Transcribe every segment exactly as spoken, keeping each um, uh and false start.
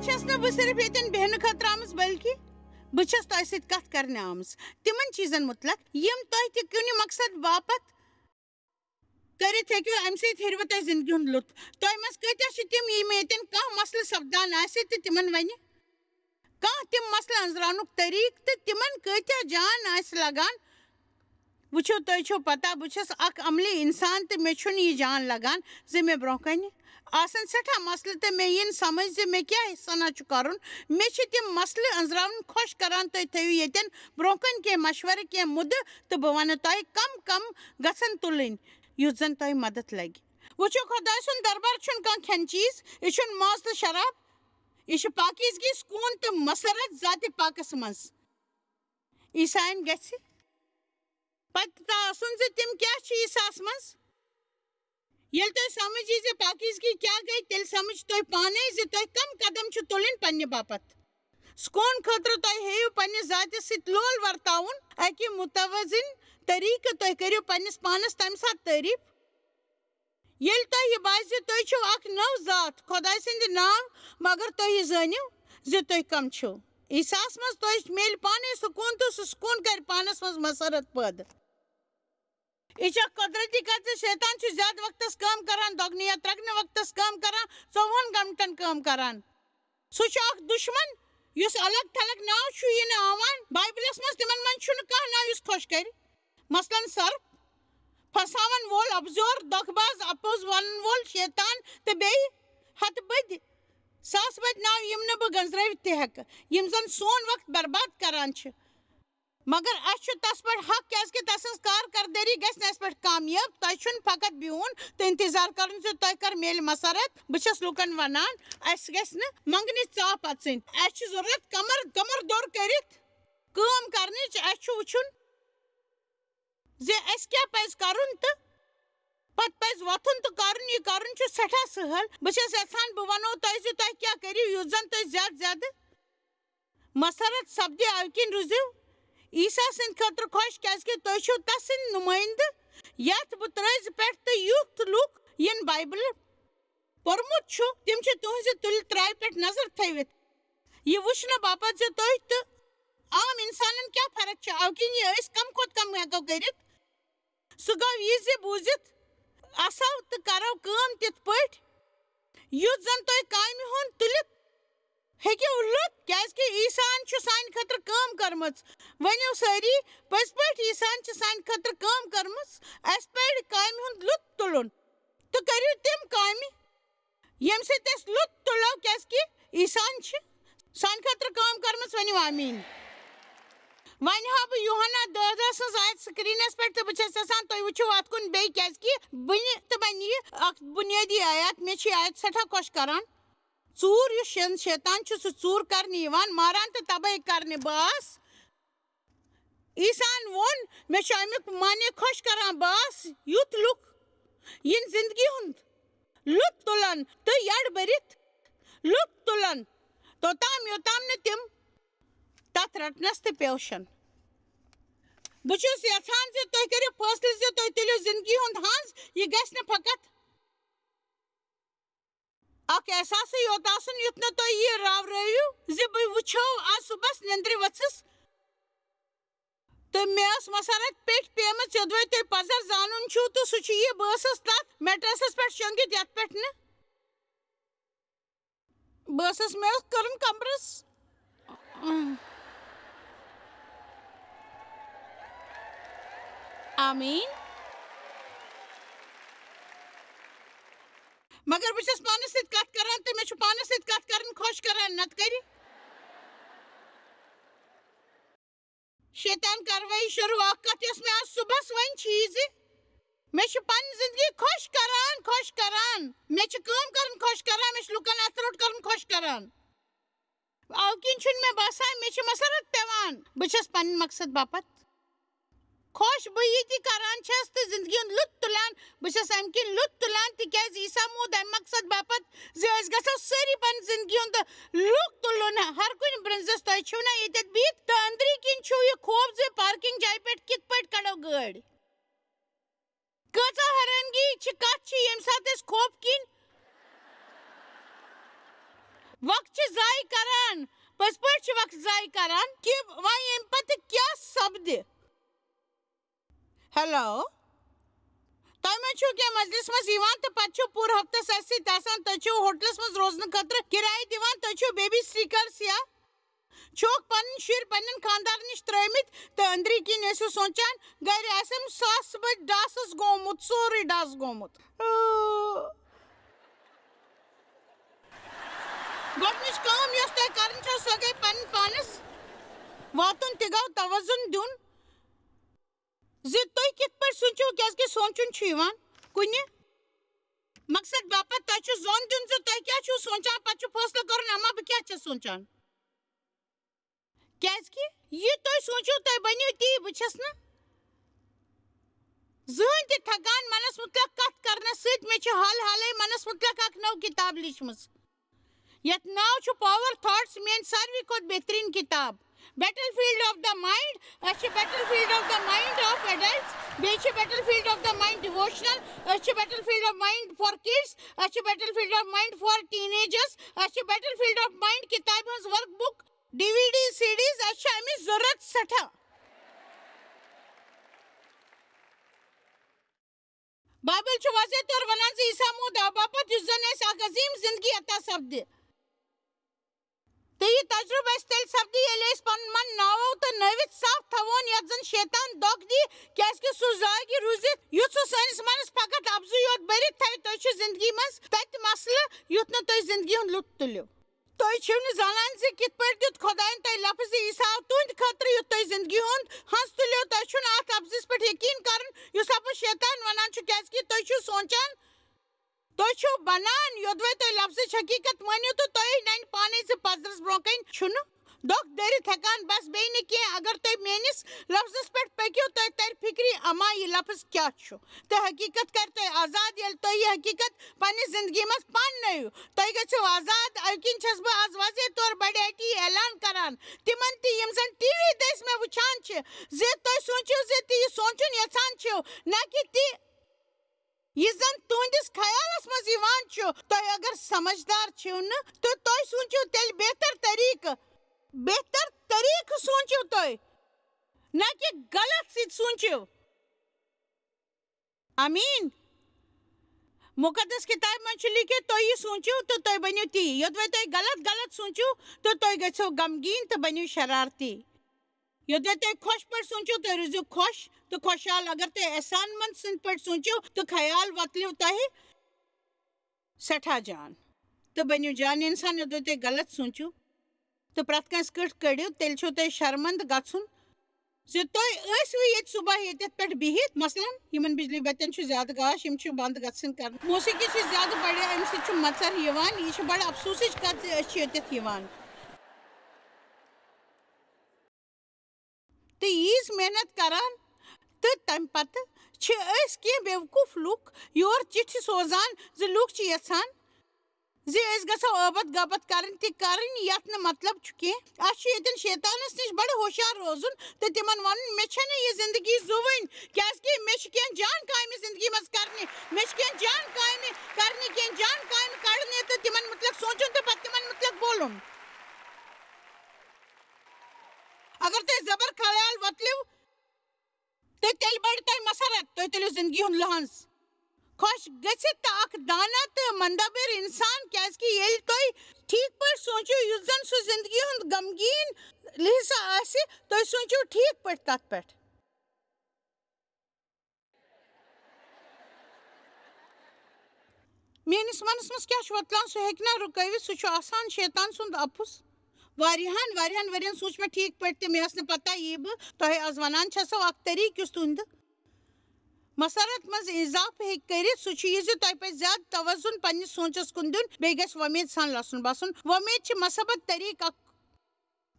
چھَس نہٕ بہٕ صرف ییٚتٮ۪ن بیٚہنہٕ خٲطرٕ آمٕژ، بلکہِ بہٕ چھَس تۄہہِ سۭتۍ کتھ کرنہِ آمٕژ تِمن چیٖزن مُتلق، یِم تۄہہِ تہِ کُنہِ مقصد باپتھ کٔرِتھ ہیٚکِو، اَمہِ سۭتۍ ہیٚرِوٕ تۄہہِ زِندگی ہُنٛد لُطف۔ تۄہہِ منٛز کۭتیٛاہ چھِ تِم، یِم ییٚتٮ۪ن کانٛہہ مسلہٕ سپدان آسہِ تہٕ تِمن وَنہِ، کانٛہہ تِم مسلہٕ أنٛزراونُک طریٖقہٕ تہٕ تِمن کۭتیٛاہ جان آسہِ لگان؟ وٕچھِو، تۄہہِ چھو پتہ، بہٕ چھَس اکھ عملی اِنسان تہٕ مےٚ چھُنہٕ یہِ جان لگان زِ مےٚ برٛونٛہہ کنہِ آسن سٮ۪ٹھاہ مسلہٕ تہٕ مےٚ یِن سمجھ زِ مےٚ کیٛاہ سنا چھُ کرُن۔ مےٚ چھِ تِم مسلہٕ أنٛزراوٕنۍ خۄش کران۔ تُہۍ تھٲیِو ییٚتٮ۪ن برٛونٛہہ کنہِ کینٛہہ مشورٕ، کینٛہہ مُدٕ، تہٕ بہٕ ونہٕ تۄہہِ کم کم گژھن تُلٕنۍ، یُتھ زن تۄہہِ مدد لگہِ۔ وٕچھِو، خۄداے سُنٛد دربار چھُنہٕ کانٛہہ کھٮ۪نہٕ چیٖز، یہِ چھُنہٕ ماز تہٕ شراب، یہِ چھُ پاکیزگی، سکوٗن تہٕ مسرت ذاتِ پاکس منٛز۔ عیساین گژھِ پتہ آسُن زِ تِم کیٛاہ چھِ عیساہس منٛز۔ ییٚلہِ تۄہہِ سمجھ یی زِ پاکیزگی کیٛاہ گٔے، تیٚلہِ سمجھ تُہۍ پانے زِ تۄہہِ کم قدم چھِ تُلٕنۍ پننہِ باپتھ۔ سکوٗن خٲطرٕ تۄہہِ ہیٚیِو پننہِ ذاتہِ سۭتۍ لول ورتاوُن، اکہِ متوازن طریٖقہٕ تُہۍ کٔرِو پننِس پانس تمہِ ساتہٕ تعریف، ییٚلہِ تۄہہِ یہِ باسہِ زِ تُہۍ چھِو اکھ نٔو ذات خۄداے سٕنٛدِ ناو، مگر تُہۍ یہِ زٲنِو زِ تُہۍ کم چھِو۔ عیساہس منٛز تۄہہِ میلہِ پانے سکوٗن تہٕ سُہ سکوٗن کرِ پانس منٛز مسرت پٲدٕ۔ یہِ چھِ اکھ قۄدرتی کتھ زِ شیطان چھُ زیادٕ وقتس کٲم کران، دۄگنہٕ یا ترٛگنہٕ وقتس کٲم کران، ژوٚوُہن گھنٹن کٲم کران۔ سُہ چھُ اکھ دُشمن یُس الگ تھلگ ناو چھُ یِنہٕ آوان۔ بایبلس منٛز تِمن منٛز چھُنہٕ کانٛہہ ناو یُس خۄش کرِ۔ مثلاً سرپ، پھساون وول، ابزور، دۄکھباز، اپُز ونن وول، شیطان تہٕ بیٚیہِ ہتہٕ بٔدۍ، ساس بٔدۍ ناو یِم نہٕ بہٕ گنزرٲوِتھ تہِ ہٮ۪کہٕ، یِم زن سون وقت برباد کران چھِ۔ مگر اسہِ چھُ تس پٮ۪ٹھ حق، کیازِ کہِ تسٕنز کارکردگی گژھِ نہٕ اسہِ پٮ۪ٹھ کامیاب۔ تۄہہِ چھُنہٕ فقط بِہُن تہٕ انتظار کرُن زِ تۄہہِ کر میلہِ مسرت۔ بہٕ چھَس لوٗکن ونان، اسہِ گژھِ نہٕ منگنٕچ ژاپھ اژٕنۍ۔ اسہِ چھِ ضروٗرت کمر، کمر دوٚر کٔرِتھ کٲم کرنٕچ۔ اسہِ چھُ وٕچھُن زِ اسہِ کیٛاہ پزِ کرُن تہٕ پتہٕ پزِ وۄتھُن تہٕ کرُن۔ یہِ کرُن چھُ سٮ۪ٹھاہ سہل۔ بہٕ چھَس یژھان بہٕ ونو تۄہہِ زِ تۄہہِ کیٛاہ کٔرِو، یُتھ زن تُہۍ زیادٕ زیادٕ مسرت سپدِ۔ اَوٕ کِنۍ روٗزِو عیسیٰ سٕنٛدِ خٲطرٕ خۄش، کیازِ کہِ تُہۍ چھِو تسٕنٛدۍ نُمٲیندٕ یتھ بُترٲژِ پٮ۪ٹھ، تہٕ یُتھ لُکھ یِن بایبلہٕ پوٚرمُت چھُ، تِم چھِ تُہٕنٛزِ تُلہِ ترٛاوِ پٮ۪ٹھ نظر تھٲوِتھ یہِ وٕچھنہٕ باپتھ زِ تُہۍ تہٕ عام انسانن کیٛاہ فرق چھِ۔ اَوٕ کِنۍ یہِ أسۍ کم کھۄتہٕ کم ہٮ۪کو کٔرِتھ، سُہ گوٚو یہِ زِ بوٗزِتھ اَسو تہٕ کرو کٲم تِتھ پٲٹھۍ یُتھ زن تُہۍ کامہِ ہُنٛد تُلِتھ ہیٚکِو لُطف، کیازِ کہِ عیسیٰ ہن چھُ سانہِ خٲطرٕ کٲم کٔرمٕژ۔ ؤنِو سٲری، پٔزۍ پٲٹھۍ عیسیٰ ہن چھِ سانہِ خٲطرٕ کٲم کٔرمٕژ۔ اسہِ پَزِ کامہِ ہُنٛد لُطف تُلُن تہٕ کٔرِو تِم کامہِ ییٚمہِ سۭتۍ أسۍ لُطف تُلو، کیازِ کہِ عیسیٰ ہن چھِ سانہِ خٲطرٕ کٲم کٔرمٕژ۔ ؤنِو آمیٖن۔ وۄنۍ ہاوٕ بہٕ یوحنا دَہ دَہ سٕنٛز آیت screen-س پٮ۪ٹھ تہٕ بہٕ چھَس یَژھان تُہۍ وٕچھِو اَتھ کُن بیٚیہِ، کیازِ کہِ بٕنہِ تہٕ بَنہِ یہِ اَکھ بُنیٲدی آیت۔ مےٚ چھِ یہِ آیت سٮ۪ٹھاہ خۄش کران۔ ژوٗر یُس شین-، شیطان چھُ، سُہ ژوٗر کرنہِ یِوان، ماران تہٕ تباہ کرنہِ۔ بس عیسیٰ ہن ووٚن، مےٚ چھُ اَمیُک معنی خۄش کران۔ بس یُتھ لُکھ یِن زندگی ہُنٛد لُطف تُلن تہٕ یڈ بٔرِتھ لُطف تُلن، توٚتام یوٚتام نہٕ تِم تتھ رٹنس تہٕ پیوشن۔ بہٕ چھُس یژھان زِ تُہۍ کٔرِو فٲصلہٕ زِ تُہۍ تُلِو زندگی ہُنٛد ہنٛز۔ یہِ گژھِ نہٕ فقط اکھ احساسٕے یوت آسُن، یُتھ نہٕ تُہۍ یہِ راورٲوِو زِ بہٕ وٕچھو آز صُبحس نیٚنٛدرِ ؤژھٕس تہٕ مےٚ ٲس مسرت پیٚٹھۍ پیمٕژ، یوٚدوَے تُہۍ پزر زانُن چھِو، تہٕ سُہ چھُ یہِ، بہٕ ٲسٕس تتھ mattress-س پٮ۪ٹھ شۄنٛگِتھ، یتھ پٮ۪ٹھ نہٕ بہٕ ٲسٕس، مےٚ ٲس کٔرٕن کمرس۔ آمیٖن۔ مگر بہٕ چھَس پانَس سۭتۍ کَتھ کران تہٕ مےٚ چھُ پانَس سۭتۍ کَتھ کَرٕنۍ خۄش کران، نَتہٕ کَرِ شیطان کاروٲیی شروٗع۔ اَکھ کَتھ یۄس مےٚ آز صُبحَس وۄنۍ چھِ یہِ زِ مےٚ چھِ پنٕنۍ زندگی خۄش کران، خۄش کران۔ مےٚ چھِ کٲم کَرٕنۍ خۄش کران، مےٚ چھِ لُکَن اَتھٕ روٚٹ کَرُن خۄش کران۔ اَوٕ کِنۍ چھُنہٕ مےٚ باسان مےٚ چھِ مسرت پٮ۪وان۔ بہٕ چھَس پنٕنۍ مقصد باپتھ خۄش۔ بہٕ یہِ تہِ کران چھَس تہٕ زندگی ہُنٛد لُطف تُلان۔ بہٕ چھَس اَمہِ کِنۍ لُطف تُلان، تِکیٛازِ عیسیٰ موٗد اَمہِ مقصد باپتھ زِ أسۍ گژھو سٲری پنٕنۍ زندگی ہُنٛد لُطف تُلُن۔ ہر کُنہِ برٛنزَس، تۄہہِ چھِو نہ ییٚتٮ۪تھ بِہِتھ تہٕ أنٛدری کِنۍ چھُو یہِ خوف زِ parking جایہِ پٮ۪ٹھ کِتھ پٲٹھۍ کڑو گٲڑۍ۔ کۭژاہ حٲرانگی چھِ کتھ چھِ ییٚمہِ ساتہٕ أسۍ خوف کِنۍ وقت چھِ ضایع کران، پٔزۍ پٲٹھۍ چھِ وقت ضایع کران کہِ وۄنۍ ییٚمہِ پتہٕ کیٛاہ سپدِ۔ ہیلو، تۄہہِ ما چھُو کینٛہہ مجلس منٛز یِوان تہٕ پتہٕ چھُو پوٗرٕ ہفتس اَسہِ سۭتۍ آسان؟ تُہۍ چھِو ہوٹلس منٛز روزنہٕ خٲطرٕ کرایہِ دِوان، تُہۍ چھِو بیبی سٹیکرس یا چھُوکھ پنٕنۍ شُرۍ پننٮ۪ن خانٛدارن نِش ترٲومٕتۍ تہٕ أنٛدری کِنۍ ٲسِو سونٛچان، گرِ آسٮ۪م ساسہٕ بٔدۍ ڈاسس گوٚمُت، سورُے ڈس گوٚمُت۔ گۄڈٕنِچ کٲم یۄس تۄہہِ کرٕنۍ چھو، سۄ گٔے پنٕنۍ پانس واتُن تہِ گوٚو توازُن دیُن زِ تُہۍ کِتھ پٲٹھۍ سونٛچِو، کیازِ کہِ سونٛچُن چھُ یِوان کُنہِ مقصد باپتھ۔ تۄہہِ چھُ زوٚن دیُن زِ تۄہہِ کیٛاہ چھُو سونٛچان، پتہٕ چھُ فٲصلہٕ کرُن، اما بہٕ کیٛاہ چھَس سونٛچان۔ کیازِ کہِ یہِ تُہۍ سونٛچِو، تُہۍ بٔنِو تی۔ بہٕ چھَس نہٕ زٕہٕنۍ تہِ تھکان منس مُتعلق کتھ کرنس سۭتۍ۔ مےٚ چھِ حال حالے منس مُتعلق اکھ نٔو کِتاب لیٖچھمٕژ، یتھ ناو چھُ Power Thoughts، میٲنۍ ساروی کھۄتہٕ بہترین کِتاب۔ Battlefield of the Mind۔ أسۍ چھِ Battlefield of the Mind of Adults، بیٚیہِ چھِ Battlefield of the Mind Devotional، أسۍ چھِ Battlefield of Mind for Kids، أسۍ چھِ Battlefield of Mind for Teenagers، أسۍ چھِ Battlefield of Mind کِتابہِ ہٕنٛز work book, D V D, CDs, اَسہِ چھِ اَمِچ ضروٗرت سٮ۪ٹھاہ۔ بایبل چھُ واضح طور وَنان زِ عیسیٰ موٗد اَمہِ باپتھ یُتھ زَن اَسہِ اکھ عظیٖم زِندگی عطا سپدِ۔ تہٕ یہِ تجرُبہٕ اَسہِ تیٚلہِ سپدِ، ییٚلہِ أسۍ پَنُن من ناوو تہٕ نٲوِتھ صاف تھاوون، یَتھ زَن شیطان دھوکہٕ دی، کیٛازِکہِ سُہ زاگہِ روٗزِتھ، یُتھ سُہ سٲنِس منٛز فقط اَپزُے یوت بٔرِتھ تھاوِ۔ تُہۍ چھِو زِندگی منٛز تَتہِ مسلہٕ، یُتھ نہٕ تُہۍ زِندگی ہُنٛد لُطف تُلِو۔ تُہۍ چھِو نہٕ زانان زِ کِتھ پٲٹھۍ دیُت خۄدایَن تۄہہِ لفظِ عیسیٰ تُہٕنٛدِ خٲطرٕ، یُتھ تُہۍ زِندگی ہُنٛد ہنٛز تُلِو۔ تۄہہِ چھُنہٕ اَتھ لفظَس پٮ۪ٹھ یقیٖن کرُن، یُس اَپُز شیطان وَنان چھُ، کیٛازِکہِ تُہۍ چھِو سونٛچان، تُہۍ چھِو بَنان، یوٚدوَے تُہۍ لفظٕچ حقیٖقت مٲنِو تہٕ تُہۍ نَنہِ پانَے زِ پَزرَس برٛونٛہہ کَنہِ چھُنہٕ دۄکھ دٔرِتھ ہٮ۪کان۔ بَس بیٚیہِ نہٕ کینٛہہ، اگر تُہۍ میٛٲنِس لفظَس پٮ۪ٹھ پٔکِو، تۄہہِ تَرِ فِکرِ، اَما یہِ لفظ کیٛاہ چھُ۔ تہٕ حقیٖقت کَرِ تۄہہِ آزاد، ییٚلہِ تُہۍ یہِ حقیٖقت پننہِ زندگی منٛز پانہٕ نٔیِو۔ تُہۍ گٔژھِو آزاد۔ اَمہِ کِنۍ چھَس بہٕ آز واضح طور بڑیٹی اعلان کران تِمن تہِ، یِم زن ٹی وی دٔسۍ مےٚ وٕچھان چھِ، زِ تُہۍ سوٗنٛچِو زِ تہِ یہِ سونٛچُن یژھان چھِو، نہ کہِ تہِ یہِ زن تُہنٛدِس خیالس منٛز یِوان چھُ۔ تُہۍ اگر سمجھدار چھِو نہٕ تہٕ تُہۍ سوٗنٛچِو تیٚلہِ بہتر طریٖقہٕ، بہتر طریٖقہٕ سوٗنٛچِو تُہۍ، نہ کہِ غلط سۭتۍ سوٗنٛچِو۔ آمیٖن۔ مُقدس کِتابہِ منٛز چھُ لیٖکھِتھ، تُہۍ یہِ سوٗنٛچِو تہٕ تُہۍ بٔنِو تی۔ یوٚدوَے تُہۍ غلط غلط سوٗنٛچِو تہٕ تُہۍ گٔژھِو غمگیٖن تہٕ بٔنِو شرارتی۔ یوٚدوَے تُہۍ خۄش پٲٹھۍ سوٗنٛچِو، تُہۍ روٗزِو خۄش تہٕ خۄشحال۔ اگر تُہۍ احسان منٛد سٕنٛدۍ پٲٹھۍ سوٗنٛچِو تہٕ خیال وۄتلِو تۄہہِ سٮ۪ٹھاہ جان۔ تہٕ بٔنِو جان اِنسان، یوٚدوَے تُہۍ غلط سوٗنٛچِو تہٕ پرٛٮ۪تھ کٲنٛسہِ کٔٹھۍ کٔڑِو، تیٚلہِ چھُو تۄہہِ شرمنٛدٕ گژھُن زِ تُہۍ ٲسوٕ ییٚتہِ صُبح ییٚتٮ۪تھ پٮ۪ٹھ بِہِتھ۔ مثلاً، یِمن بجلی بتٮ۪ن چھُ زیادٕ گاش، یِم چھِ بنٛد گژھٕنۍ کرنہٕ۔ موسیقی چھِ زیادٕ بڑے، اَمہِ سۭتۍ چھُ مَژَر یِوان۔ یہِ چھِ بڑٕ افسوٗسٕچ کَتھ زِ أسۍ چھِ ییٚتٮ۪تھ یِوان۔ تہٕ ییٖژ محنت کران، تہٕ تَمہِ پتہٕ چھِ أسۍ کینٛہہ بیوقوٗف لُکھ یور چِٹھِ سوزان زِ لُکھ چھِ یژھان زِ أسۍ گژھو ٲبَت غٲبَت کرٕنۍ تہِ کرٕنۍ، یَتھ نہٕ مطلب چھُ کینٛہہ۔ اَسہِ چھُ ییٚتٮ۪ن شیطانَس نِش بڑٕ ہوشیار روزُن تہٕ تِمن وَنُن، مےٚ چھَنہٕ یہِ زندگی زُوٕنۍ، کیٛازِکہِ مےٚ چھِ کینٛہہ جان کامہِ زندگی منٛز کرنہِ، مےٚ چھِ کینٛہہ جان کامہِ کرنہِ، کینٛہہ جان کامہِ کڑنہِ تہٕ تِمن مُتعلق سونٛچُن تہٕ پتہٕ تِمن مُتعلق بولُن۔ اگر تۄہہِ زبر خیال وۄتلیو، تہٕ تیٚلہِ بڑِ تۄہہِ مسرت، تُہۍ تُلِو زندگی ہُنٛد لحاظ۔ خۄش گٔژھِتھ تہٕ اکھ دانا تہٕ مندبر انسان، کیازِ کہِ ییٚلہِ تۄہہِ ٹھیٖک پٲٹھۍ سونٛچِو، یُس زن سُہ زندگی ہُنٛد غمگیٖن حصہٕ آسہِ، تُہۍ سونٛچِو ٹھیٖک پٲٹھۍ تتھ پٮ۪ٹھ۔ میٲنِس منس منٛز کیٛاہ چھُ وۄتلان، سُہ ہیٚکہِ نہ رُکٲوِتھ، سُہ چھُ آسان شیطان سُنٛد اپُز۔ واریاہن، واریاہن ؤرین سوٗنٛچ مےٚ ٹھیٖک پٲٹھۍ تہِ، مےٚ ٲس نہٕ پتہ یی بہٕ تۄہہِ آز ونان چھسو اکھ طریٖقہٕ یُس تُہنٛدِ مسرت منٛز اضافہٕ ہیٚکہِ کٔرِتھ، سُہ چھُ یہِ زِ تۄہہِ پزِ زیادٕ توازُن پننِس سونٛچس کُن دیُن، بیٚیہِ گژھِ وۄمید سان لسُن بسُن۔ وۄمید چھِ مثبت طریٖقہٕ اکھ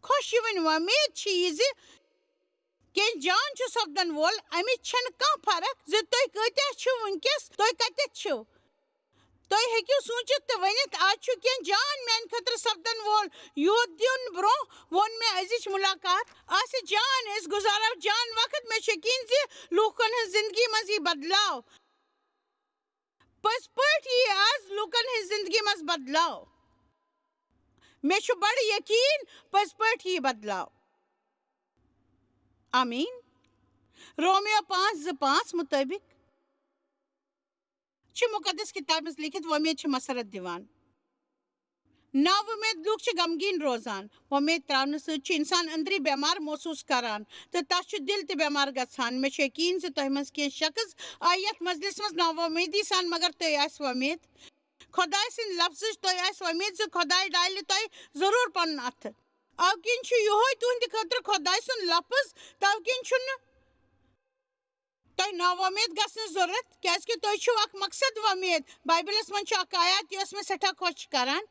خۄش یِوٕنۍ۔ وۄمید چھِ یہِ زِ کینٛہہ جان چھُ سپدن وول، امِچ چھنہٕ کانٛہہ فرق زِ تُہۍ کۭتیاہ چھِو وٕنکیٚس، تُہۍ کتٮ۪تھ چھِو۔ تُہۍ ہیٚکِو سوٗنٛچِتھ تہٕ ؤنِتھ، از چھُ کینٛہہ جان میانہِ خٲطرٕ سپدن وول۔ یوت دیُن برونٛہہ ووٚن مےٚ أزِچ مُلاقات آسہِ جان، أسۍ گُزارو جان وقت۔ مےٚ چھُ یقیٖن زِ لوٗکن ہٕنٛز زندگی منٛز یی بدلاو۔ پٔزۍ پٲٹھۍ یی از لوٗکن ہٕنٛز زندگی منٛز بدلاو۔ مےٚ چھُ بڑٕ یقیٖن پٔزۍ پٲٹھۍ یی بدلاو۔ آمیٖن۔ رومیو پانٛژھ زٕ پانٛژھ مُطٲبِق چھِ مُقدس کِتابہِ منٛز لیٚکھِتھ وۄمید چھِ مسرت دِوان۔ نا وۄمید لوٗکھ چھِ غمگیٖن روزان۔ وۄمید ترٛاونہٕ سۭتۍ چھُ اِنسان أنٛدری بٮ۪مار محسوٗس کران تہٕ تَس چھُ دِل تہِ بٮ۪مار گژھان۔ مےٚ چھُ یقیٖن زِ تۄہہِ منٛز کینٛہہ شخص آیہِ یَتھ مجلسہِ منٛز نا وۄمیدی سان، مگر تُہۍ آسہِ وۄمید۔ خۄداے سٕنٛدِ لفظٕچ تۄہہِ آسہِ وۄمید زِ خۄداے ڈالہِ تۄہہِ ضروٗر پنُن اَتھٕ۔ اَوٕ کِنۍ چھُ یِہوے تُہنٛدِ خٲطرٕ خۄداے سُنٛد لفظ، تَوٕ کِنۍ چھُنہٕ تۄہہِ ناوۄمید گژھنٕچ ضروٗرت، کیازِ کہِ تۄہہِ چھُو اکھ مقصد وۄمید۔ بایبلس منٛز چھُ اکھ آیات، یۄس مےٚ سٮ۪ٹھاہ خۄش چھِ کران۔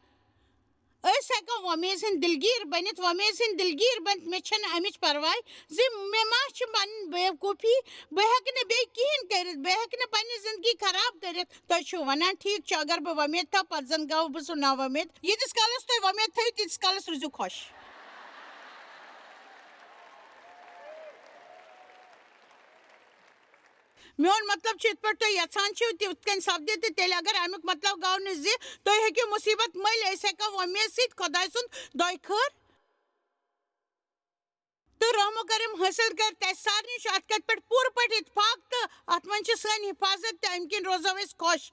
أسۍ ہٮ۪کو وۄمید ہٕنٛدۍ دِلگیٖر بٔنِتھ، وۄمید ہٕنٛدۍ دِلگیٖر بٔنِتھ۔ مےٚ چھَنہٕ اَمِچ پرواے زِ مےٚ ما چھِ پنٕنۍ بیوقوٗفی، بہٕ ہٮ۪کہٕ نہٕ بیٚیہِ کِہیٖنۍ کٔرِتھ، بہٕ ہٮ۪کہٕ نہٕ پنٕنۍ زندگی خراب کٔرِتھ۔ تۄہہِ چھِو وَنان، ٹھیٖک چھُ، اگر بہٕ وۄمید تھاوٕ، پتہٕ زن گوٚو بہٕ سُہ ناوۄمید۔ ییٖتِس کالس تُہۍ وۄمید تھٲیِو، تیٖتِس کالس روٗزِو خۄش۔ میون مطلب چھُ، یِتھ پٲٹھۍ تُہۍ یژھان چھِو، تِتھ کٔنۍ سپدِ تہِ۔ تیٚلہِ اگر اَمیُک مطلب گوٚو نہٕ زِ تُہۍ ہیٚکِو مُصیبت مٔلۍ، أسۍ ہٮ۪کو وۄمید سۭتۍ خۄداے سُنٛد دۄیہِ خٲر تہٕ رحم و کرم حٲصِل کٔرِتھ۔ اَسہِ سارنٕے چھُ اَتھ کَتھِ پٮ۪ٹھ پوٗرٕ پٲٹھۍ اتفاق تہٕ اَتھ منٛز چھِ سٲنۍ حفاظت تہٕ اَمہِ کِنۍ روزو أسۍ خۄش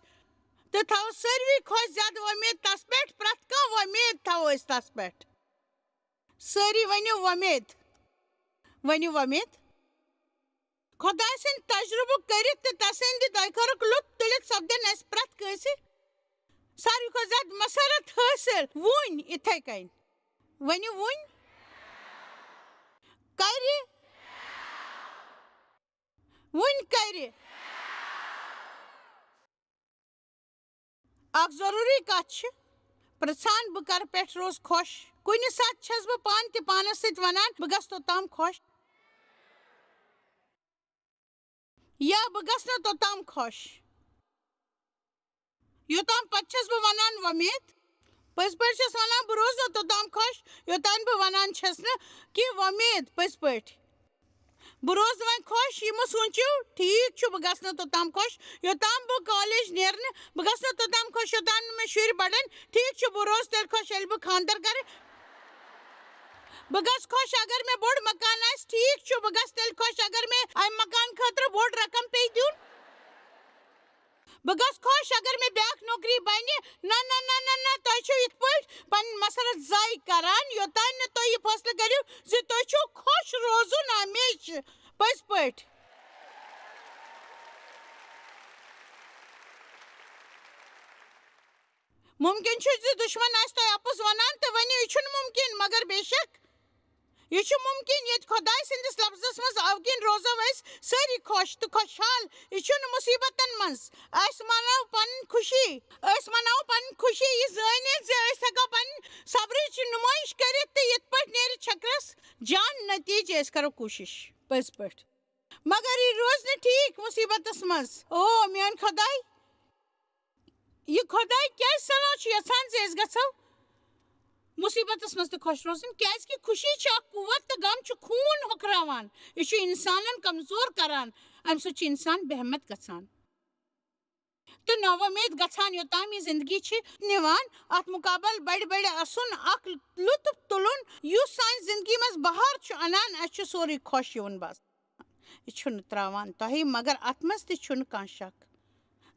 تہٕ تھاوو ساروی کھۄتہٕ زیادٕ وۄمید تَس پٮ۪ٹھ، پرٛٮ۪تھ کانٛہہ وۄمید تھاوو أسۍ تَس پٮ۪ٹھ۔ سٲری ؤنِو وۄمید، ؤنِو وۄمید۔ خۄداے سٕنٛدۍ تجرُبہٕ کٔرِتھ تہٕ تسٕنٛدِ دۄیہِ خٲرُک لُطف تُلِتھ سپدن اَسہِ پرٛٮ۪تھ کٲنٛسہِ ساروی کھۄتہٕ زیادٕ مسرت حٲصِل۔ وُنۍ اِتھَے کٔنۍ۔ ؤنِو وُنۍ۔ کرِ۔ وُنۍ کرِ۔ اکھ ضروٗری کتھ چھِ، پرژھان بہٕ کر پٮ۪ٹھ روز خۄش؟ کُنہِ ساتہٕ چھَس بہٕ پانہٕ تہِ پانس سۭتۍ ونان، بہٕ گژھٕ توٚتام خۄش۔ یا بہٕ گژھٕ نہٕ توٚتام خۄش، یوٚتام پتہٕ چھَس بہٕ ونان وۄمید۔ پٔزۍ پٲٹھۍ چھَس ونان، بہٕ روزٕ نہٕ توٚتام خۄش، یوٚتام بہٕ ونان چھَس نہٕ کہِ وۄمید۔ پٔزۍ پٲٹھۍ۔ بہٕ روزٕ وۄنۍ خۄش، یہِ مہٕ سوٗنٛچِو، ٹھیٖک چھُ، بہٕ گژھٕ نہٕ توٚتام خۄش، یوٚتام بہٕ کالج نیرٕ نہٕ، بہٕ گژھٕ نہٕ توٚتام خۄش، یوٚتام نہٕ مےٚ شُرۍ بَڑَن۔ ٹھیٖک چھُ، بہٕ روزٕ تیٚلہِ خۄش، ییٚلہِ بہٕ خانٛدر کَرٕ۔ بہٕ گژھٕ خۄش، اگر مےٚ بوٚڑ مکان آسہِ۔ ٹھیٖک چھُ، بہٕ گژھٕ تیٚلہِ خۄش، اگر مےٚ اَمہِ مکان خٲطرٕ بوٚڑ رقم پیٚیہِ دیُن۔ بہٕ گژھٕ خۄش، اگر مےٚ بیٛاکھ نوکری بنہِ۔ نہ، نہ، نہ، نہ، نہ، تۄہہِ چھِو یِتھ پٲٹھۍ پنٕنۍ مسرت ضایع کران، یوٚتانۍ نہٕ تُہۍ یہِ فٲصلہٕ کٔرِو زِ تُہۍ چھِو خۄش روزُن ہمیشہِ۔ پٔزۍ پٲٹھۍ۔ مُمکِن چھُ زِ دُشمن آسہِ تۄہہِ اَپُز وَنان تہٕ ؤنِو، یہِ چھُنہٕ مُمکِن، مگر بے شک، یہِ چھُ مُمکِن، ییٚتہِ خۄداے سٕنٛدِس لفظس منٛز، اَوٕ کِنۍ روزو أسۍ سٲری خۄش تہٕ خۄشحال۔ یہِ چھُنہٕ مُصیبتن منٛز۔ أسۍ مناوو پنٕنۍ خوشی۔ أسۍ مناوو پنٕنۍ خوشی، یہِ زٲنِتھ زِ أسۍ ہٮ۪کو پنٕنۍ صبرٕچ نُمٲیِش کٔرِتھ تہٕ یِتھ پٲٹھۍ نیرِ چھکرس جان نتیٖجہٕ۔ أسۍ کرو کوٗشِش پٔزۍ پٲٹھۍ۔ مگر یہِ روزِ نہٕ ٹھیٖک مُصیبتس منٛز۔ او میون خۄداے، یہِ خۄداے کیٛازِ صلاح چھُ یژھان زِ أسۍ گژھو مُصیبتس منٛز تہِ خۄش روزٕنۍ؟ کیٛازِ کہِ خوشی چھِ اکھ قوت تہٕ غم چھُ خوٗن ہۄکھراوان۔ یہِ چھُ اِنسانن کمزور کران۔ اَمہِ سۭتۍ چھُ اِنسان بے ہمت گژھان تہٕ ناوۄمید گژھان، یوٚتام یہِ زندگی چھِ نِوان۔ اَتھ مُقابل بڑِ بڑِ اَسُن، اکھ لطف تُلُن، یُس سانہِ زندگی منٛز بہار چھُ اَنان۔ اَسہِ چھُ سورُے خۄش یِوان بس۔ یہِ چھُنہٕ ترٛاوان تۄہہِ، مگر اَتھ منٛز تہِ چھُنہٕ کانٛہہ شک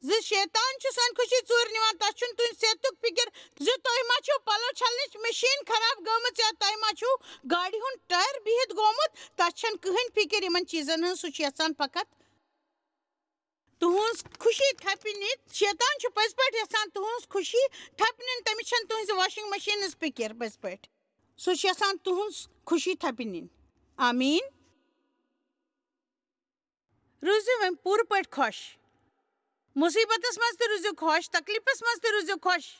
زِ شیطان چھُ سٲنۍ خوشی ژوٗرِ نِوان۔ تۄہہِ چھُنہٕ تُہنٛدِ صحتُک فِکر زِ تۄہہِ ما چھُو پَلو چھلنٕچ مِشیٖن خراب گٔمٕژ یا تۄہہِ ما چھُو گاڑِ ہُنٛد ٹایَر بِہِتھ گوٚمُت۔ تۄہہِ چھَنہٕ کٕہٕنۍ فِکر یِمَن چیٖزَن ہٕنٛز۔ سُہ چھُ یَژھان فقط تُہٕنٛز خوشی تھپہِ نِتھ۔ شیطان چھُ پٔزۍ پٲٹھۍ یَژھان تُہٕنٛز خوشی تھپہِ نِنۍ۔ تٔمِس چھَنہٕ تُہٕنٛزِ واشنگ مشیٖن ہٕنٛز فِکر پٔزۍ پٲٹھۍ۔ سُہ چھُ یَژھان تُہٕنٛز خوشی تھپہِ نِنۍ۔ آمیٖن۔ روٗزِو وۄنۍ پوٗرٕ پٲٹھۍ خۄش۔ مُصیٖبتس منٛز تہِ روٗزِو خۄش، تکلیٖفس منٛز تہِ روٗزِو خۄش۔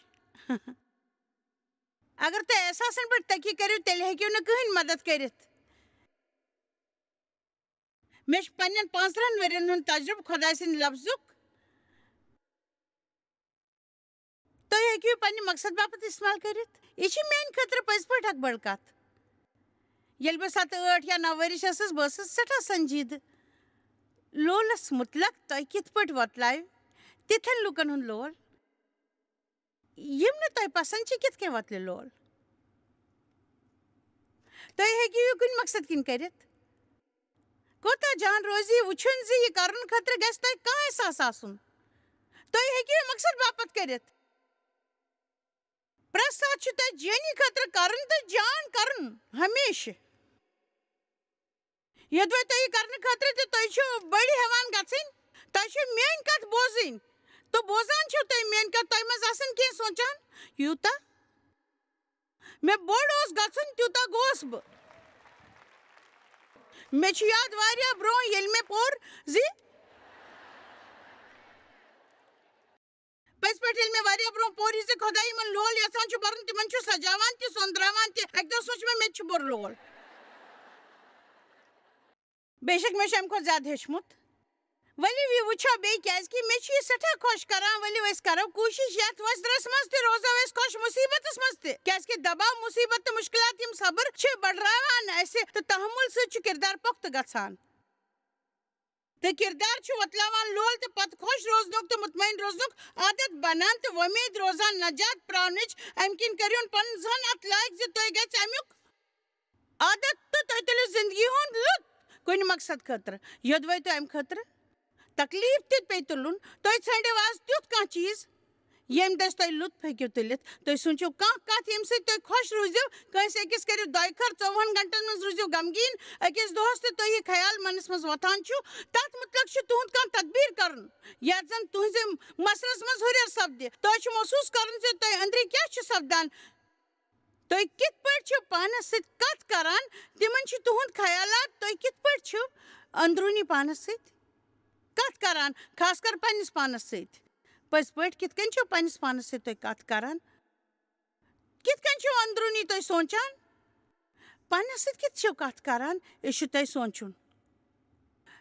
اگر تُہۍ احساسن پٮ۪ٹھ تٔکی کٔرِو، تیٚلہِ ہیٚکِو نہٕ کٕہٕنۍ مدد کٔرِتھ۔ مےٚ چھُ پننٮ۪ن پانٛژترٕہن ؤرین ہُنٛد تجرُبہٕ خۄداے سٕنٛدِ لفظُک۔ تُہۍ ہیٚکِو یہِ پننہِ مقصد باپتھ استعمال کٔرِتھ۔ یہِ چھِ میانہِ خٲطرٕ پٔزۍ پٲٹھۍ اکھ بٔڑ کتھ۔ ییٚلہِ بہٕ ستہٕ، ٲٹھ یا نو ؤرِش ٲسٕس، بہٕ ٲسٕس سٮ۪ٹھاہ سنجیدٕ۔ لولس متعلق تۄہہِ کِتھ پٲٹھۍ وۄتلایہِ تِتھٮ۪ن لوٗکن ہُنٛد لول، یِم نہٕ تۄہہِ پسند چھِ، کِتھ کٔنۍ وۄتلہِ لول؟ تُہۍ ہیٚکِو یہِ کُنہِ مقصد کِنۍ کٔرِتھ۔ کوتاہ جان روزِ یہِ وٕچھُن زِ یہِ کرنہٕ خٲطرٕ گژھِ تۄہہِ کانٛہہ احساس آسُن۔ تُہۍ ہیٚکِو یہِ مقصد باپتھ کٔرِتھ۔ پرٛٮ۪تھ ساتہٕ چھُ تۄہہِ جٲنی خٲطرٕ کرُن تہٕ جان کرُن ہمیشہٕ۔ یوٚدوَے تۄہہِ یہِ کرنہٕ خٲطرٕ تہِ تُہۍ چھِو بٔڑۍ ہٮ۪وان گژھٕنۍ، تۄہہِ چھِ میٛٲنۍ کَتھ بوزٕنۍ۔ تہٕ بوزان چھِو تُہۍ میٛٲنۍ کَتھ، تۄہہِ منٛز آسَن کینٛہہ سونٛچان، یوٗتاہ مےٚ بوٚڑ اوس گژھُن، تیوٗتاہ گوس بہٕ۔ مےٚ چھُ یاد واریاہ برٛونٛہہ ییٚلہِ مےٚ پوٚر زِ پٔزۍ پٲٹھۍ ییٚلہِ مےٚ واریاہ برٛونٛہہ پوٚر یہِ زِ خۄداے یِمَن لول یَژھان چھُ بَرُن، تِمَن چھُ سجاوان تہِ سۄنٛدراوان تہِ۔ اَکہِ دۄہ سوٗنٛچ مےٚ، مےٚ تہِ چھُ بوٚڑ لول۔ بے شک مےٚ چھُ اَمہِ کھۄتہٕ زیادٕ ہیوٚچھمُت۔ ؤلِو یہِ وٕچھو بیٚیہِ، کیٛازِ کہِ مےٚ چھُ یہِ سٮ۪ٹھاہ خۄش کران۔ ؤلِو أسۍ کرو کوٗشِش، یَتھ وۄزدرَس منٛز تہِ روزو أسۍ خۄش، مُصیٖبتَس منٛز تہِ، کیٛازِ کہِ دباو، مُصیٖبت تہٕ مُشکِلات یِم صبر چھِ بڑراوان اَسہِ تہٕ تحمُل سۭتۍ چھُ کِردار پۄختہٕ گژھان۔ تہٕ کِردار چھُ وۄتلاوان لول تہٕ پتہٕ خۄش روزنُک تہٕ مطمئن روزنُک عادت بنان تہٕ وۄمید روزان نجات پراونٕچ۔ اَمہِ کِنۍ کٔرِوُن پنُن ذہن اَتھ لایق زِ تُہۍ گژھِ اَمیُک عادت تہٕ تُہۍ تُلِو زندگی ہُنٛد لُطف کُنہِ مقصد خٲطرٕ، یوٚدوَے تُہۍ اَمہِ خٲطرٕ تکلیٖف تہِ پیٚیہِ تُلُن۔ تُہۍ ژھٲنٛڈِو آز تیُتھ کانٛہہ چیٖز، ییٚمہِ دٔسۍ تُہۍ لُطف ہیٚکِو تُلِتھ۔ تُہۍ سوٗنٛچِو کانٛہہ کَتھ، ییٚمہِ سۭتۍ تُہۍ خۄش روٗزِو۔ کٲنٛسہِ أکِس کٔرِو دۄیہِ خٲر، ژوٚوُہَن گھنٹَن منٛز روٗزِو غمگیٖن۔ أکِس دۄہَس تہِ تُہۍ یہِ خیال منَس منٛز وۄتھان چھُ، تَتھ مُتعلِق چھُ تُہُنٛد کانٛہہ تدبیٖر کَرُن، یَتھ زَن تُہٕنٛزِ مَسلَس منٛز ہُرٮ۪ر سَپدِ۔ تۄہہِ چھُ محسوٗس کَرُن زِ تۄہہِ أنٛدرٕ کیٛاہ چھُ سَپدان۔ تُہۍ کِتھ پٲٹھۍ چھِو پانَس سۭتۍ کَتھ کَران، تِمَن چھِ تُہُنٛد خیالات۔ تُہۍ کِتھ پٲٹھۍ چھِو أنٛدروٗنی پانَس سۭتۍ کَتھ کَران، خاص کر پنٛنِس پانَس سۭتۍ؟ پٔزۍ پٲٹھۍ کِتھ کٔنۍ چھِو پنٛنِس پانَس سۭتۍ تُہۍ کَتھ کَران؟ کِتھ کٔنۍ چھِو أنٛدروٗنی تُہۍ سونٛچان؟ پنٛنِس سۭتۍ کِتھ چھِو کَتھ کَران؟ یہِ چھُ تۄہہِ سونٛچُن۔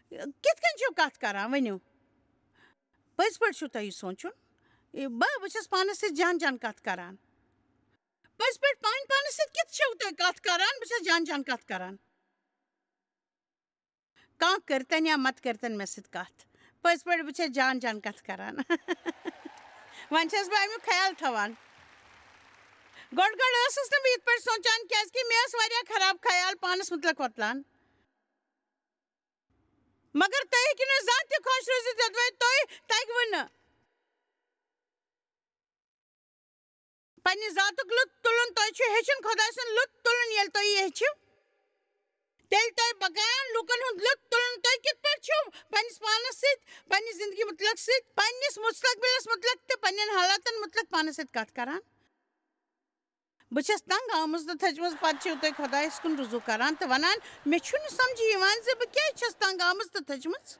کِتھ کٔنۍ چھِو کَتھ کَران؟ ؤنِو۔ پٔزۍ پٲٹھۍ چھُو تۄہہِ یہِ سونٛچُن۔ یہِ بہٕ، بہٕ چھَس پانَس سۭتۍ جان جان کَتھ کَران۔ پٔزۍ پٲٹھۍ پنٕنۍ پانَس سۭتۍ کِتھ چھِو تُہۍ کَتھ کَران؟ بہٕ چھَس جان جان کَتھ کَران۔ کانٛہہ کٔرۍتَن یا مت کٔرۍتَن مےٚ سۭتۍ کَتھ، پٔزۍ پٲٹھۍ بہٕ چھَس جان جان کَتھ کَران۔ وۄنۍ چھَس بہٕ اَمیُک خیال تھاوان۔ گۄڈٕ گۄڈٕ ٲسٕس نہٕ بہٕ یِتھ پٲٹھۍ سونٛچان، کیٛازِکہِ مےٚ ٲس واریاہ خراب خیال پانَس مُتعلِق وۄتلان۔ مگر تُہۍ ہیٚکِو نہٕ زانٛہہ تہِ خۄش روٗزِتھ، یوٚدوَے تۄہہِ تَگِوٕ نہٕ پننہِ ذاتُک لُطف تُلُن۔ تۄہہِ چھُ ہیٚچھُن خۄداے سُنٛد لُطف تُلُن۔ ییٚلہِ تُہۍ یہِ ہیٚچھِو، تیٚلہِ تۄہہِ بقایَن لُکَن ہُنٛد لُطف تُلُن۔ تُہۍ کِتھ پٲٹھۍ چھِو پننِس پانَس سۭتۍ، پننہِ زندگی مُتعلِق سۭتۍ، پننِس مستقبلَس مُتعلِق تہٕ پننٮ۪ن حالاتَن مُتعلِق پانَس سۭتۍ کَتھ کَران؟ بہٕ چھَس تنٛگ آمٕژ تہٕ تھٔجمٕژ، پَتہٕ چھِو تُہۍ خۄدایَس کُن رُجوع کَران تہٕ وَنان، مےٚ چھُنہٕ سَمجھی یِوان زِ بہٕ کیٛازِ چھَس تنٛگ آمٕژ تہٕ تھٔجمٕژ۔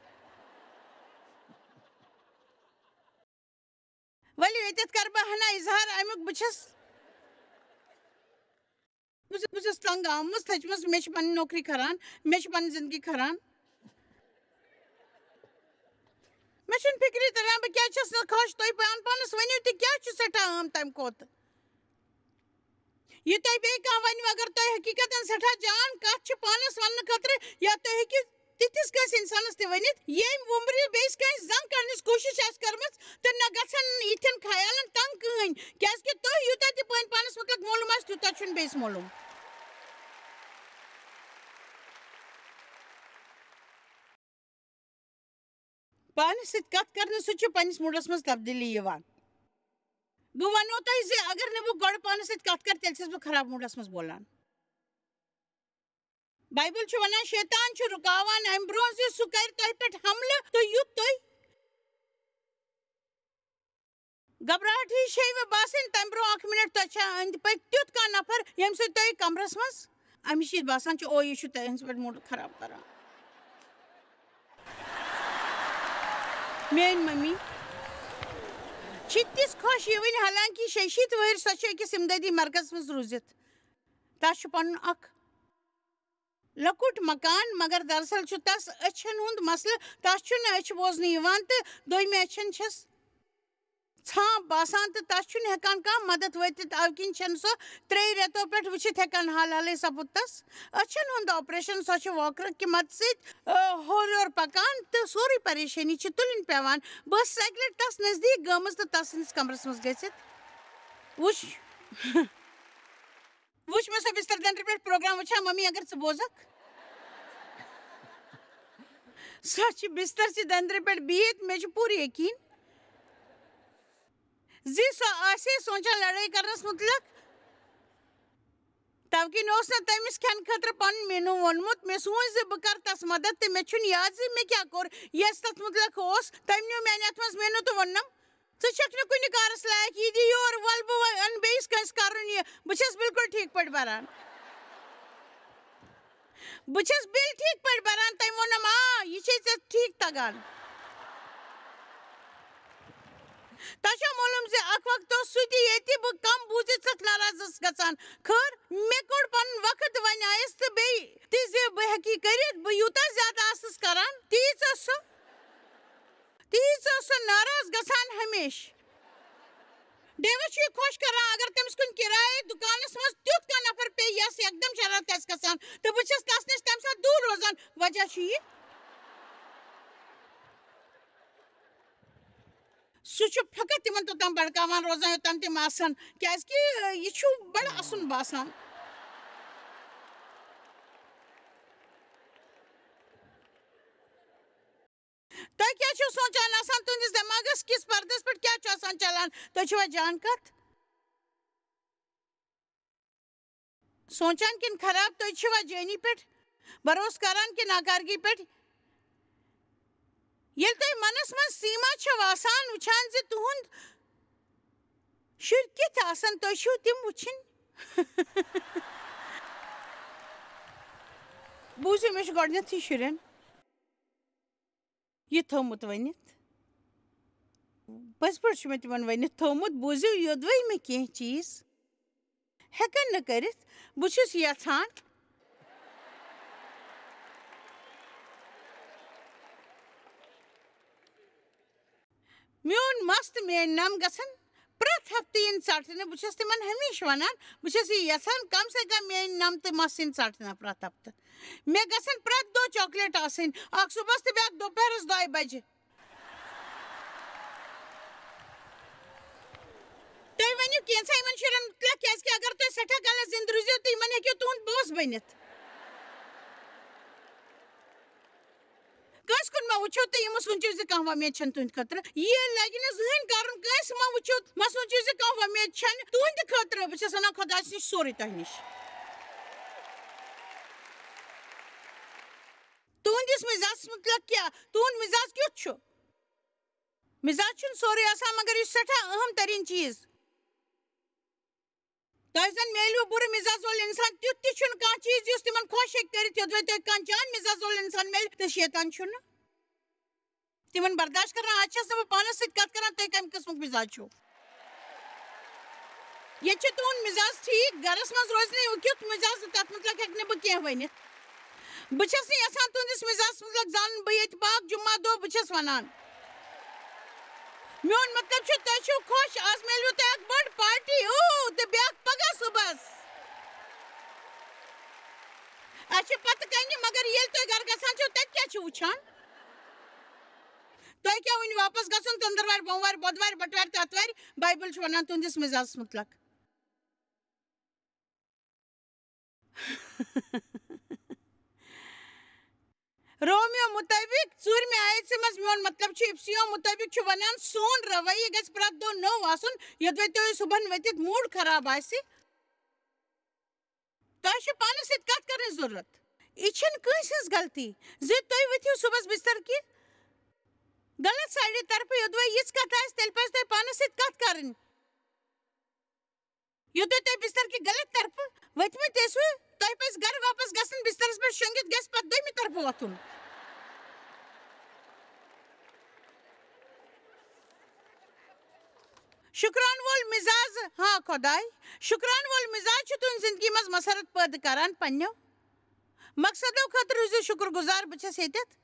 ؤلِو، ییٚتٮ۪تھ کَرٕ بہٕ ہنا اظہار اَمیُک، بہٕ چھَس، بہٕ چھَس، بہٕ چھَس تنٛگ آمٕژ، تھٔجمٕژ، مےٚ چھِ پَنٕنۍ نوکری کھران، مےٚ چھِ پَنٕنۍ زِندگی کھران۔ مےٚ چھُنہٕ فِکرِ تَران، بہٕ کیٛازِ چھَس نہٕ خۄش۔ تُہۍ پان پانَس ؤنِو تہِ، کیٛاہ چھُ سٮ۪ٹھاہ اہم تَمہِ کھۄتہٕ؟ یہِ تۄہہِ بیٚیہِ کانٛہہ وَنِوٕ، اگر تۄہہِ حقیٖقتَن سٮ۪ٹھاہ جان کَتھ چھِ پانَس وَننہٕ خٲطرٕ، یا تُہۍ ہیٚکِو تِتھِس کٲنٛسہِ اِنسانَس تہِ ؤنِتھ، ییٚمۍ وُمبرِ بیٚیِس کٲنٛسہِ زَنگ کَڑنٕچ کوٗشِش آسہِ کٔرمٕژ تہٕ نہ گژھن یِتھٮ۪ن خیالَن تنٛگ کٕہٕنۍ، کیٛازِکہِ تۄہہِ یوٗتاہ تہِ پٲنۍ پانَس مُتعلِق معلوٗم آسہِ، تیوٗتاہ چھُنہٕ بیٚیِس معلوٗم۔ پانَس سۭتۍ کَتھ کَرنہٕ سۭتۍ چھُ پنٛنِس موٗڈَس منٛز تبدیٖلی یِوان۔ بہٕ وَنو تۄہہِ زِ اگر نہٕ بہٕ گۄڈٕ پانَس سۭتۍ کَتھ کَرٕ، تیٚلہِ چھَس بہٕ خراب موٗڈَس منٛز بولان۔ بایبل چھُ وَنان، شیطان چھُ رُکاوان اَمہِ برٛونٛہہ زِ سُہ کَرِ تۄہہِ پٮ۪ٹھ حملہٕ تہٕ یُتھ تُہۍ گھبراہٹ ہِش ہیٚیہِ باسٕنۍ، تَمہِ برٛونٛہہ اَکھ مِنٹ تۄہہِ چھا أنٛدۍ پٔکۍ تیُتھ کانٛہہ نفر، ییٚمہِ سۭتۍ تُہۍ کمرس منٛز اَمِچ یہِ باسان چھِ، او، یہِ چھُ تُہٕنٛدِ پٮ۪ٹھ موٗڈ خراب کران۔ میٛٲنۍ مٔمی چھِ تِژھ خۄش یِوٕنۍ، حالانکہِ شیٚیہِ شیٖتھ وٕہٕرۍ سۄ چھِ أکِس اِمدٲدی مرکزس منٛز روٗزِتھ۔ تَس چھُ پَنُن اَکھ لۄکُٹ مکان، مگر دراصل چھُ تَس أچھن ہُنٛد مسلہٕ۔ تَس چھُنہٕ أچھ بوزنہٕ یِوان تہٕ دوٚیمہِ أچھن چھَس ژھانٛپ باسان تہٕ تَس چھُنہٕ ہٮ۪کان کانٛہہ مدد وٲتِتھ۔ اَوٕ کِنۍ چھَنہٕ سۄ ترٛیٚیہِ رٮ۪تو پٮ۪ٹھ وٕچھِتھ ہٮ۪کان۔ حال حالٕے سَپُد تَس أچھن ہُنٛد آپریشن۔ سۄ چھِ واکرٕ کہِ مدد سۭتۍ، آ، ہورٕ یورٕ پکان تہٕ سورُے پریشٲنی چھِ تُلٕنۍ پٮ۪وان۔ بہٕ ٲسٕس اَکہِ لَٹہِ تَس نزدیٖک گٔمٕژ تہٕ تَس سٕنٛدِس کمرس منٛز گٔژھِتھ وٕچھ۔ وٕچھ مےٚ سۄ بستر دٔنٛدرِ پٮ۪ٹھ پروگرام وٕچھان، ممی، اگر ژٕ بوزکھ۔ سۄ چھِ بستر چہِ دٔنٛدرِ پٮ۪ٹھ بِہِتھ، مےٚ چھُ پوٗرٕ یقیٖن زِ سۄ آسہِ ہے سونٛچان لڑٲے کرنس مُتعلق۔ توٕ کِنۍ اوس نہٕ تٔمِس کھٮ۪نہٕ خٲطرٕ پنُن مینو ووٚنمُت۔ مےٚ سوٗنچ زِ بہٕ کرٕ تس مدد، تہٕ مےٚ چھُنہٕ یاد زِ مےٚ کیٛاہ کوٚر۔ یہِ اَسہِ تتھ مُتعلق اوس، تٔمۍ نیوٗ میانہِ اتھٕ منٛز مینو تہٕ ووٚننم، "ژٕ چھکھ نہٕ کُنہِ کارس لایق، یہِ دِ یور، ول بہٕ انہٕ بیٚیِس کٲنٛسہِ کرُن یہِ۔ بہٕ چھس بالکل ٹھیٖک پٲٹھۍ بران۔" بہٕ چھَس بِل ٹھیٖک پٲٹھۍ بَران، تٔمۍ ووٚنُم، "آ، یہِ چھے ژےٚ ٹھیٖک تَگان۔" تۄہہِ چھا معلوم زِ اَکھ وقت اوس سُہ تہِ ییٚتہِ بہٕ کَم بوٗزِتھ سَخ ناراض ٲسٕس گژھان؟ خٲر، مےٚ کوٚڑ پَنُن وقت، وۄنۍ آیَس تہٕ بیٚیہِ تہِ زِ بہٕ ہٮ۪کہٕ یہِ کٔرِتھ، بہٕ یوٗتاہ زیادٕ آسٕس کَران، تیٖژ ٲس سۄ، تیٖژ ٲس سۄ ناراض گژھان ہمیشہٕ۔ ڈیوس چھُ یہِ خۄش کران، اگر تٔمِس کُنہِ کرایہِ دُکانس منٛز تیُتھ کانٛہہ نفر پیٚیہِ، یس یکدم شرارت آسہِ کھسان، تہٕ بہٕ چھَس تس نِش تَمہِ ساتہٕ دوٗر روزان۔ وجہ چھُ یہِ، سُہ چھُ فقط تِمن توٚتام بڑکاوان روزان، یوٚتام تِم آسن، کیازِ کہِ یہِ چھُ بڑٕ اَسُن باسان۔ تُہۍ کیٛاہ چھِو سونٛچان آسان؟ تُہٕنٛدِس دٮ۪ماغس کِس پردس پٮ۪ٹھ کیٛاہ چھُ آسان چلان؟ تُہۍ چھِوا جان کتھ سونٛچان کِنہٕ خراب؟ تُہۍ چھِوا جٲنی پٮ۪ٹھ بھروسہٕ کران کِنہٕ ناکارگی پٮ۪ٹھ؟ ییٚلہِ تُہۍ منس منٛز سیما چھِو آسان وٕچھان زِ تُہُنٛد شُرۍ کِتھ آسن، تُہۍ چھِو تِم وٕچھِنۍ۔ بوٗزِو، مےٚ چھُ گۄڈٕنیتھٕے شُرٮ۪ن یہِ تھوٚومُت ؤنِتھ۔ پٔزۍ پٲٹھۍ چھُ مےٚ تِمن ؤنِتھ تھوٚومُت، بوٗزِو، یوٚدوَے مےٚ کینٛہہ چیٖز ہٮ۪کن نہٕ کٔرِتھ، بہٕ چھُس یژھان میون مَس تہٕ میٲنۍ نَم گژھن پرٛٮ۪تھ ہفتہٕ یِنۍ ژَٹنہٕ۔ بہٕ چھَس تِمن ہمیشہٕ وَنان، بہٕ چھَس یہِ یَژھان کم سے کم میٲنۍ نَم تہٕ مَس یِنۍ ژَٹنہٕ پرٛٮ۪تھ ہفتہٕ۔ مےٚ گژھن پرٛٮ۪تھ دۄہ چاکلیٹ آسٕنۍ، اکھ صُبحس تہٕ بیٛاکھ دُپہرس دۄیہِ بجہِ۔ تُہۍ ؤنِو کینٛژھا یِمن شُرٮ۪ن مُتعلق، کیٛازِ کہِ اگر تُہۍ سٮ۪ٹھاہ غلط زِندٕ روٗزِو، تہٕ یِمن ہیٚکِو تُہُنٛد boss بٔنِتھ۔ کٲنٛسہِ کُن مہ وٕچھِو تہٕ یِمو سوٗنٛچِو زِ کانٛہہ وۄمید چھَنہٕ تُہٕنٛدِ خٲطرٕ۔ یہِ لَگہِ نہٕ زٕہٕنۍ کَرُن، کٲنٛسہِ مہ وٕچھِو، مہ سوٗنٛچِو زِ کانٛہہ وۄمید چھَنہٕ تُہٕنٛدِ خٲطرٕ۔ بہٕ چھَس وَنان خۄدایَس نِش سورُے تۄہہِ نِش۔ تُہٕنٛدِس مِزازَس مُتعلِق کیٛاہ؟ تُہُنٛد مِزاز کیُتھ چھُ؟ مِزاز چھُنہٕ سورُے آسان، مگر یہِ چھُ سٮ۪ٹھاہ اہم تریٖن چیٖز۔ تۄہہِ زَن میلیو بُرٕ مِزاز وول اِنسان، تیُتھ تہِ چھُنہٕ کانٛہہ چیٖز یُس تِمن خۄش ہیٚکہِ کٔرِتھ، یوٚدوَے تۄہہِ کانٛہہ جان مِزاز وول اِنسان میلہِ، تہٕ شیطان چھُنہٕ۔ تِمن برداشت کران، آز چھَس نہٕ بہٕ پانَس سۭتۍ کَتھ کران، تُہۍ کَمہِ قٕسمُک مِزاز چھِو؟ ییٚتہِ چھُ تُہُنٛد مِزاز ٹھیٖک، گَرَس منٛز روزِ نہٕ کیُتھ مِزاز، تَتھ مُتعلِق ہیٚکہٕ نہٕ بہٕ کینٛہہ ؤنِتھ۔ بہٕ چھَس نہٕ یَژھان تُہٕنٛدِس مِزازَس مُتعلِق زانُن۔ بہٕ ییٚتہِ پاک جُمعہ دۄہ، بہٕ چھَس وَنان۔ میون مطلب چھُ، تُہۍ چھِو خۄش، آز میلوٕ تۄہہِ اکھ بٔڑ party، اوٗ، تہٕ بیٛاکھ پگاہ صُبحس۔ اَسہِ چھِ پتہٕ کنہِ، مگر ییٚلہِ تُہۍ گرٕ گژھان چھِو، تَتہِ کیٛاہ چھِو وٕچھان؟ تۄہہِ کیٛاہ وٕنہِ واپس گژھُن ژٔنٛدٕروارِ، بۄموارِ، بۄدوارِ، بٹوارِ تہٕ اتھوارِ؟ بایبل چھُ ونان تُہنٛدِس مِزازس مُتعلق۔ رومیو مُطٲبِق، ژوٗرمہِ آیژِ منٛز، میون مطلب چھُ، اِفسیو مُطٲبِق چھُ وَنان، سون رویہِ گژھِ پرٛٮ۪تھ دۄہ نوٚو آسُن، یوٚدوَے تۄہہِ صُبحن ؤتھِتھ موٗڈ خراب آسہِ، تۄہہِ چھُ پانَس سۭتۍ کَتھ کَرنٕچ ضروٗرت۔ یہِ چھَنہٕ کٲنٛسہِ ہٕنٛز غلطی زِ تُہۍ ؤتھِو صُبحس بِستر کہِ غلط سایڈِ طرفہٕ، یوٚدوَے یِژھ کَتھ آسہِ، تیٚلہِ پَزِ تۄہہِ پانَس سۭتۍ کَتھ کَرٕنۍ۔ یوٚتام تُہۍ بستر کہِ غلط طرفہٕ ؤتھمٕتۍ ٲسِو، تۄہہِ پزِ گرٕ واپس گژھُن، بسترس پٮ۪ٹھ شۄنگِتھ گژھِ پتہٕ دوٚیمہِ طرفہٕ وۄتھُن۔ شُکران وول مِزاز، ہاں خۄداے، شُکران وول مِزاز چھُ تُہنٛزِ زندگی منٛز مسرت پٲدٕ کران۔ پننیو مقصدو خٲطرٕ روٗزِو شُکر گُزار، بہٕ چھَس ییٚتٮ۪تھ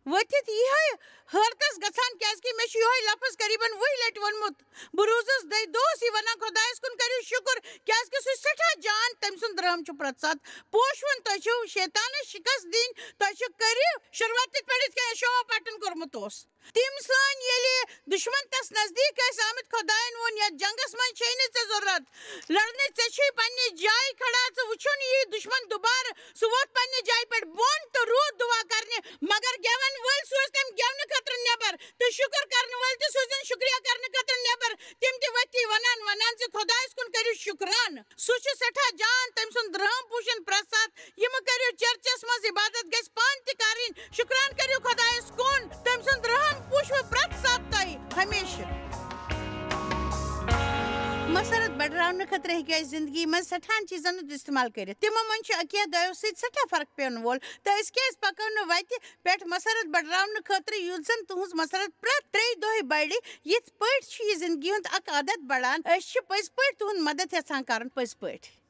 ؤتھِتھ یِہوٚے حٲرتس گژھان، کیازِ کہِ مےٚ چھُ یِہوٚے لفظ قریباً وُہہِ لٹہِ ووٚنمُت۔ بہٕ روٗزٕس دٔے دۄہس یہِ ونان، خۄدایس کُن کٔرِو شُکر، کیازِ کہِ سُہ چھُ سٮ۪ٹھاہ جان، تٔمۍ سُنٛد رحم چھُ پرٛٮ۪تھ ساتہٕ پوشوُن۔ تُہۍ چھِو شیطانس شکست دِنۍ، تۄہہِ چھُ کٔرِو شروٗعات تِتھ پٲٹھۍ، یِتھ کٔنۍ یشوع پٹن کوٚرمُت اوس۔ تِم سٲنۍ ییٚلہِ دُشمن تس نزدیٖک ٲسۍ آمٕتۍ، خۄداین ووٚن، "یتھ جنگس منٛز چھے نہٕ ژےٚ ضروٗرت لڑنٕچ، ژےٚ چھُے پننہِ جایہِ کھڑا، ژٕ وُچھُن یی دُشمن دُبارٕ، سُہ ووٚتھ پننہِ جایہِ پٮ۪ٹھ بۄن تہٕ روٗد دُعا کرنہِ، مگر گٮ۪ون وٲلۍ سوٗزۍ تٔمۍ گٮ۪ونہٕ خٲطرٕ نٮ۪بر، تہٕ شُکر کرن وٲلۍ تہِ سوٗزِن شُکریہ کرنہٕ خٲطرٕ نٮ۪بر، تِم تہِ ؤتھی ونان ونان زِ خۄدایس کُن کٔرِو شُکران، سُہ چھُ سٮ۪ٹھاہ جان، تٔمۍ سُنٛد رحم پوٗشِن پرٛٮ۪تھ ساتہٕ، یِم کٔرِو چرچس منٛز عبادت گژھِ پانہٕ تہِ کرٕنۍ، شُکران کٔرِو خۄدایس کُن، تٔمۍ سُنٛد رحم پوٗشوٕ پرٛٮ۪تھ ساتہٕ تۄہہِ ہمیشہٕ۔ مسرت بڑراونہٕ خٲطرٕ ہیٚکہِ اَسہِ زندگی منٛز سٮ۪ٹھاہن چیٖزن ہُنٛد استعمال کٔرِتھ۔ تِمو منٛز چھُ اکیا دۄیو سۭتۍ سٮ۪ٹھاہ فرق پٮ۪ن وول، تہٕ أسۍ کیٛازِ پکو نہٕ وتہِ پٮ۪ٹھ مسرت بڑراونہٕ خٲطرٕ، یُتھ زن تُہٕنٛز مسرت پرٛٮ۪تھ ترٛیٚیہِ دۄہہِ بڑِ؟ یِتھ پٲٹھۍ چھُ یہِ زندگی ہُنٛد اکھ عادت بڑان۔ أسۍ چھِ پٔزۍ پٲٹھۍ تُہُنٛد مدد یژھان کرُن، پٔزۍ پٲٹھۍ۔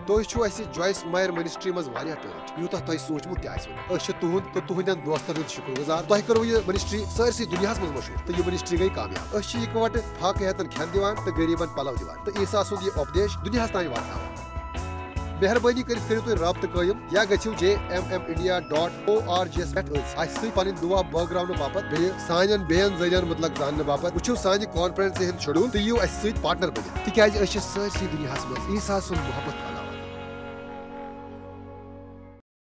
تُہۍ چھِو اَسہِ جویس مایر منسٹری منٛز واریاہ ٹٲٹھۍ، یوٗتاہ تۄہہِ سوٗنٛچمُت تہِ آسِوٕ نہٕ۔ أسۍ چھِ تُہُنٛد تہٕ تُہٕنٛدٮ۪ن دوستن ہُنٛد شُکر گُزار۔ تۄہہِ کٔروٕ یہِ منسٹری سٲرسٕے دُنیاہَس منٛز مشہوٗر تہٕ یہِ منسٹری گٔے کامیاب۔ أسۍ چھِ یِکہٕ وٹہٕ فاقہٕ ہیتن کھٮ۪ن دِوان تہٕ غریٖبن پلو دِوان تہٕ عیسیٰ سُنٛد یہِ اُپدیش دُنیاہَس تام واتناوان۔ مہربٲنی کٔرِتھ کٔرِو تُہۍ رابطہٕ قٲیِم یا گٔژھِو J M M India dot O R G یَس پٮ۪ٹھ أسۍ اَسہِ سۭتۍ پنٕنۍ دُعا بٲگراونہٕ باپتھ، بیٚیہِ سانٮ۪ن بیٚین ذٔریعن مُتلق زاننہٕ باپتھ۔ وٕچھِو سانہِ کانفرنسہِ ہُنٛد شیڈول تہٕ یِیِو اَسہِ سۭتۍ پارٹنر بٔنِتھ، تِکیٛازِ أسۍ چھِ سٲرسٕے دُنیاہَس منٛز عیسیٰ سُنٛد محبت